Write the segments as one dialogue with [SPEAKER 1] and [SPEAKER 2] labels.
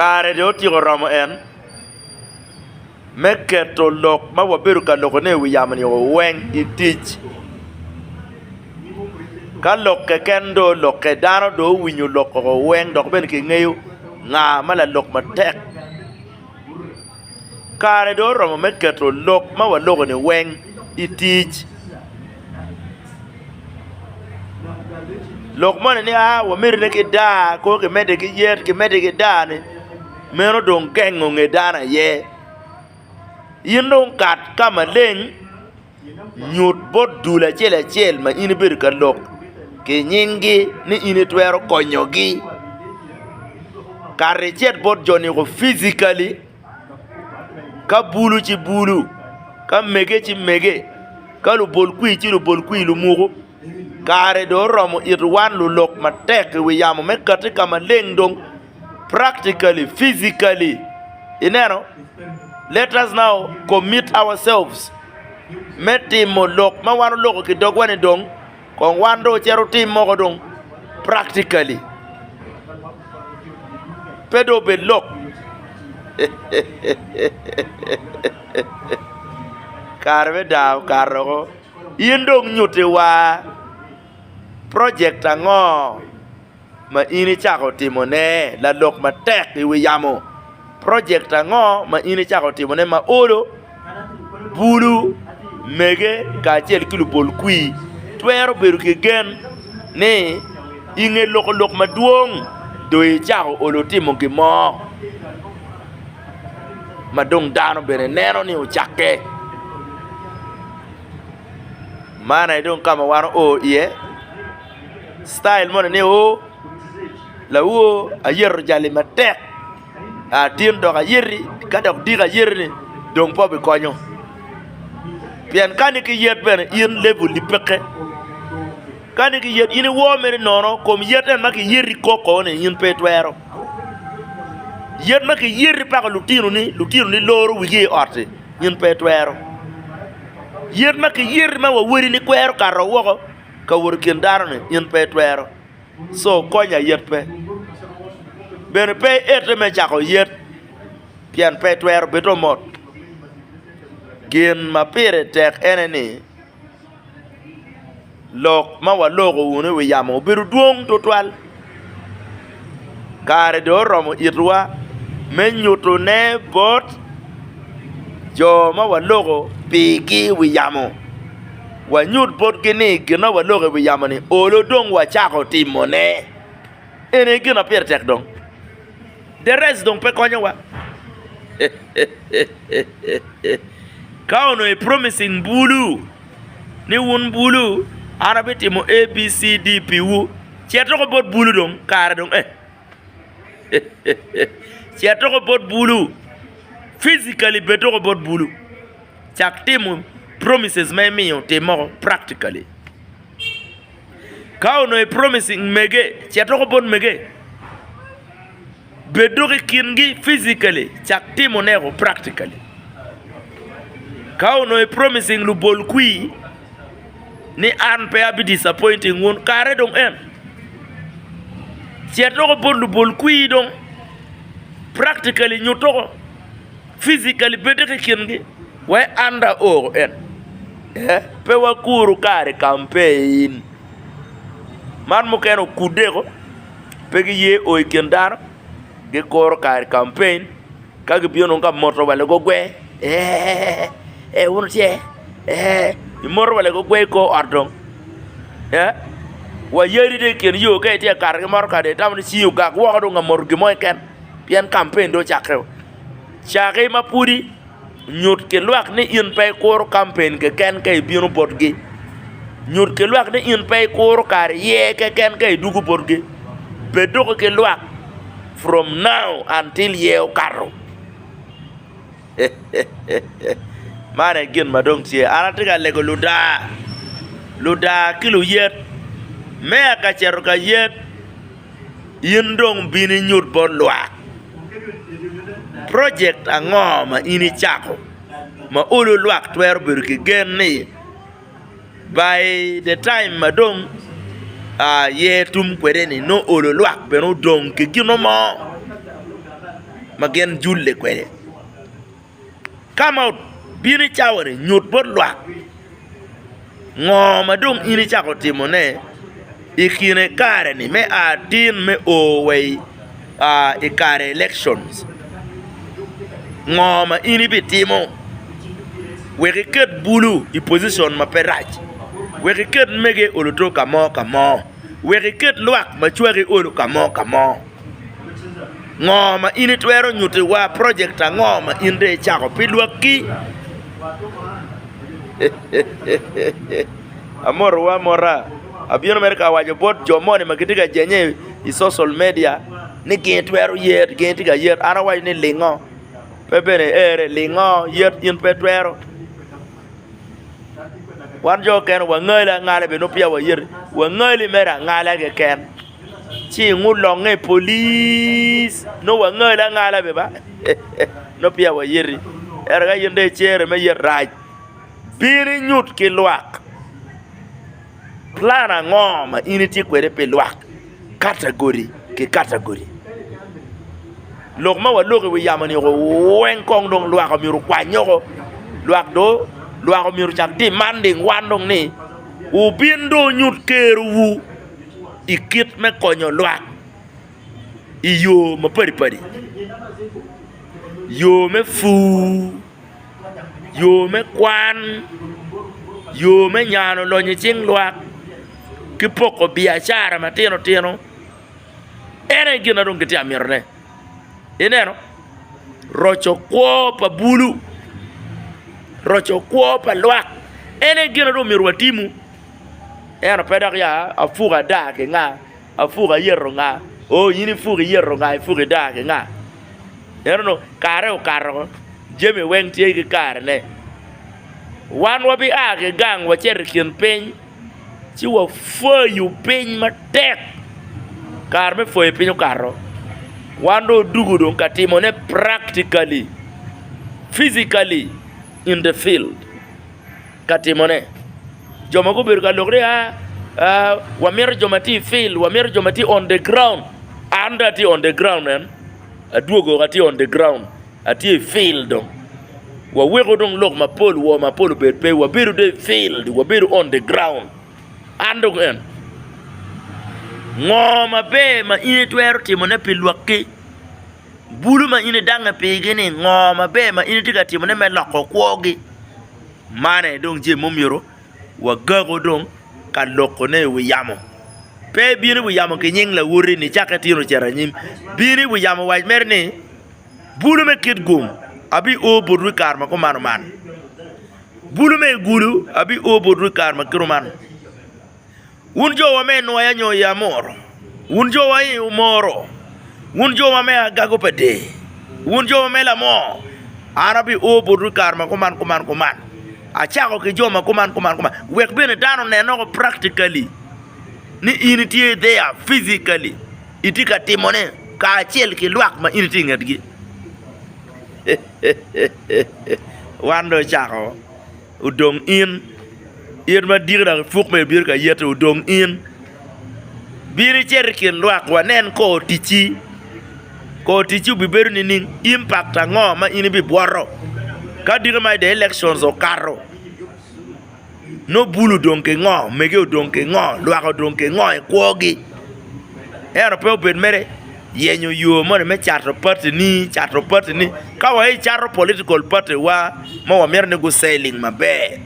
[SPEAKER 1] Kare dong otyeko romo en me keto lok ma wabedo ka lokone i wi yamo-ni weng i tic. Ka lok keken dong olokke, dano dong owinyo lok koko weng dok bene kingeyo nga ma lalok matek. Kare dong oromo me keto lok ma waloko-ni weng i tic. Lok moni ni aa wamedone ki daa kor kimedde ki yet kimedde ki daa-ni meno dong gengo nge dano aye. In dong kat ka maleng nyut bot dul acel acel ma in ibedo ka lok ki nyinggi ni in itwero konyogi kara icit bot jo-ni physically Ka bulu ci bulu, ka mege ci mege, ka lubol kwir ci lubol kwir lumuku. Kare dong oromo it wan lulok matek i wi yamo me kati ka maleng dong practically, physically. Ineno? Let us now commit ourselves me timo lok ma wan oloko ki dogwa ni dong Kong wan dong ocito otim moko dong practically pe dong obed lok kare me daa okato woko in dong nyutti wa project ango ma in icako timone lalok matek i wi yamo? Projekt ango ma in icako timone ma olo bulu mege kacel ki lubol kwir twero bedo ki gen ni i nge loko lok madwong dong icako olo timo gin mo ma dong dano bene neno ni ocakke? Man aye dong ka ma wan oo iye. Citayil moni ni o lawor ayeto jali matek tin dok ayeti ka dok diki ayeti-ni dong pe obikonyo pien ka ni ki yet bene in level-li peke ka ni ki yet in iwo mere nono kom yet en ma kiyeti koko-ni in pe itwero yet ma kiyeti paka lutinoni lutinoni loro wigi i ot-ti in pe itwero yet ma kiyeti ma wa wadini kwero kato woko. Ka wot i kin dano-ni in pe itwero, co konya yet pe. Bene pe iete me cako yet pien pe itwero bedo mot. Gin ma pire tek ene ni, lok ma waloko wunu i wi yamo obedo dwong tutwal. Kare dong oromo itwa me nyutone bot jo ma waloko pigi i wi yamo. Wanyut botgi ni gin ma waloko i wi yamo-ni olo dong wacako timone. Eni aye gin ma pire tek dong. The rest dong pe konyowa. Ka onongo i promising bulu ni wun bulu an abitimo ABCD piwu. Cet woko bot bulu dong, kare dong eh. Cet woko bot bulu. Physically bed woko bot bulu. Cak timo promises ma imiyo tim moko practically. Ka onongo i promising mege, cet woko bot mege. Bed dok i kingi physically, cak timone woko practically. Ka onongo i promising lubol kwir ni an pe abi disappointing wun, kare dong en. Cet woko bot lubol kwir dong practically nyut woko physically bed dok i kingi wek an dong aor en. Pe wakuru kare campaign man mukene okudde ko. Pe giye o i kin dano, gikuro kare kampen, ka gibino ka moto wa lugogwe, ee, ee, wun wutye, ee, imoto wa lugogwe i kor ot dong, ee, wa yadi dong i kin yo ka itye ka kato ki motoka dong itamo ni cingi ogak woko dong ka moto gin mo keken pien kampen dong ocakkeo. Caki ma pudi. Nyut ki lwak ni in pe ikuro kampen keken ka ibino botgi. Nyut ki lwak ni in pe ikuro kare yer keken ka idwogo botgi. Bed doko ki lwak from now until yer okato. Man aye gin ma dong tye. An atye ka lego ludaa, ludaa ki luyet me a ka cito ka yet. In dong bin inyut bot lwak project ango ma in icako ma olo lwak twero bedo ki gen ni by the time ma dong yer tum kwede ni nongo olo lwak bene odong ki gino mo. ma gin julle kwede. Come out, bin i cawa-ni, nyut bot lwak ngo ma dong in icako timone i kine kare-ni me a tin me o wa i kare elections. Ngo ma in ibitimo wek iket bulu i position ma pe rac, wek iket mege oluto ka mo ka mo, wek iket lwak ma cwaki olo ka mo ka mo. Ngo ma in itwero nyutiwa project ango ma in dong icako pi lwakki? Amotowu amota, abino mere ka waco bot jo moni ma gitye ka jenye i social media ni gin twero yet, gin tye ka yet, an awaco ni lingo, pe bene iere, lingo, yet in pe twero. Wan jo okene wangali angala bene nongo peya wayeti, wangali mere angala keken. Ci ingulonge i polic nongo wangali angala bene ba nongo peya wayeti ento ka in dong icere me yet rac bin inyut ki lwak plan ango ma in itye kwede pi lwak katagori ki katagori lok ma waloko i wi yamo ni weng kong dong lwak myero okwany woko lwak dong lwak myero ocak demanding wan dong ni wubin dong wunyut kerowu. i kit me konyo lwak i yo mapadipadi, yo me pur, yo me kwan, yo me nyano lonyo i cing lwak ki poko biacara matino tino en aye gin ma dong gitye ka mitone ineno roco kwo pa bulu, roco kwo pa lwak en aye gin ma dong myero watimu. Ento pe dok ya apuko ada ki nga, apuko ayeto nga, oo in ipuko iyeto nga, ipuko ida ki nga. Ento nongo kare okato jami weng tye ki karene. Wan wabia ki gang wacito i kin piny ci wapwoyo piny matek. Kare me pwoyo piny okato, wan dong odugo dong ka timone practically, physically in the field. ka timone. Jo ma gubedo ka lok ni aa wamito jo ma tye i field, wamito jo ma tye on the ground. An dong atye on the ground en, adwogo woko atye on the ground, atye i field dong. Waweko dong lok mapol, woo mapol obed pe, wabedo dong i field, wabedo on the ground. An dong en. Ngo maber ma in itwero timone pi lwakki? Bulu ma in idange pigi-ni, ngo maber ma in itye ka timone me loko kwogi? Man aye dong jami ma omyero wagaku dong ka lokone i wi yamo. Pe ibino i wi yamo ki nying lawoti nicakke tin ocito anyim. Bino i wi yamo wac mere ni, Bulu me Kitgum abio botwu i kare ma kumano man. Bulu me Gulu abio botwu i kare ma kit man. Wun jowa me Nwoya nyo i Amor, wun jowa i Omoro, wun jowa me Agago pa Der, wun jowa me Lamor, an abio botwu i kare ma kuman kuman kuman. Acako ki jo ma kuman kuman kuman, wek bene dano onen woko practically ni in itye there physically, itye ka timone kacel ki lwak ma in itye i ngetgi. Wan dong ocako. Odong in, in ma diki dok ipuk ma ibino ka yeti, odong in. Bin icit i kin lwak wanen kor ticci. Kor ticci obibedo nining? Impact ango ma in ibibwoto ka diki ma the elections okato? Nongo bulu odong ki ngo? Mege odong ki ngo? Lwak odong ki ngo i kwogi? Ento pe obed mere yenyo yo moni me cato party ni, cato party ni. Ka wa icato political party wa ma wamito ni gu selling maber,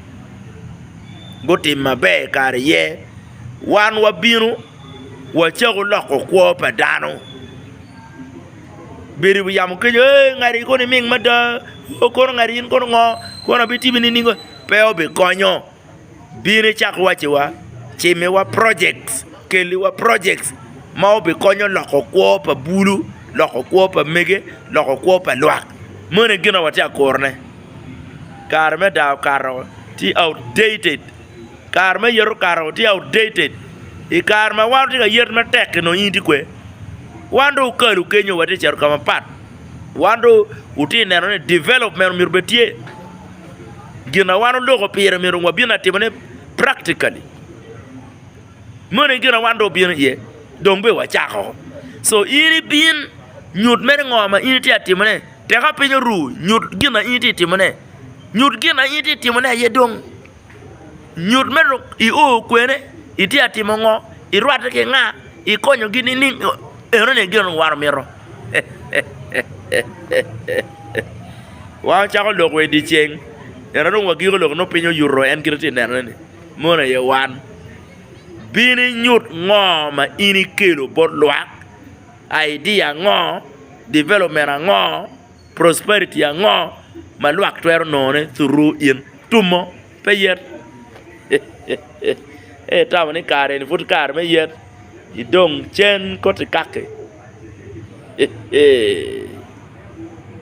[SPEAKER 1] gutim maber kare iye, wan wabino wacako loko kwo pa dano. Bedo i wi yamo kenyo, ee ngati kono iming mada, oo kono ngati in kono ngo, kono abitimi nining, pe obikonyo. Bin icak wacciwa, cimiwa projects, keliwa projects ma obikonyo loko kwo pa bulu, loko kwo pa mege, loko kwo pa lwak. Meno aye gin ma watye ka kurone. Kare me daa okato tye outdated, kare me yet okato tye outdated. I kare ma wan watye ka yet matek-ki nongo in itye kwe? Wan dong okalu kenyo watye ka cito ka mapat. Wan dong wutye ka neno ni development myero obed tye. Gin ma wan oloko pire myero wabin atimone practically. Meno aye gin ma wan dong obino iye, dong bene wacako. So in ibin. Nyut mere ngo ma in itye ka timone. Teka piny oru, nyut gin ma in itye ka timone. Nyut gin ma in itye ka timone aye dong. Nyut mere dong io kwene, itye ka timo ngo, irwatte ki nga, ikonyogi nining, enoni gin ma wan wamito. Wan wacako lok wa i dyeceng, ento dong wagiko lok nongo piny oyuto en kite tye ka nenone-ni, mono aye wan. Bin inyut ngo ma in ikelo bot lwak, idea ango, development ango, prosperity ango ma lwak twero nongone through in. Tumo pe yet. Ka itamo ni kare eni pud kare me yet, idong cen koti kaki.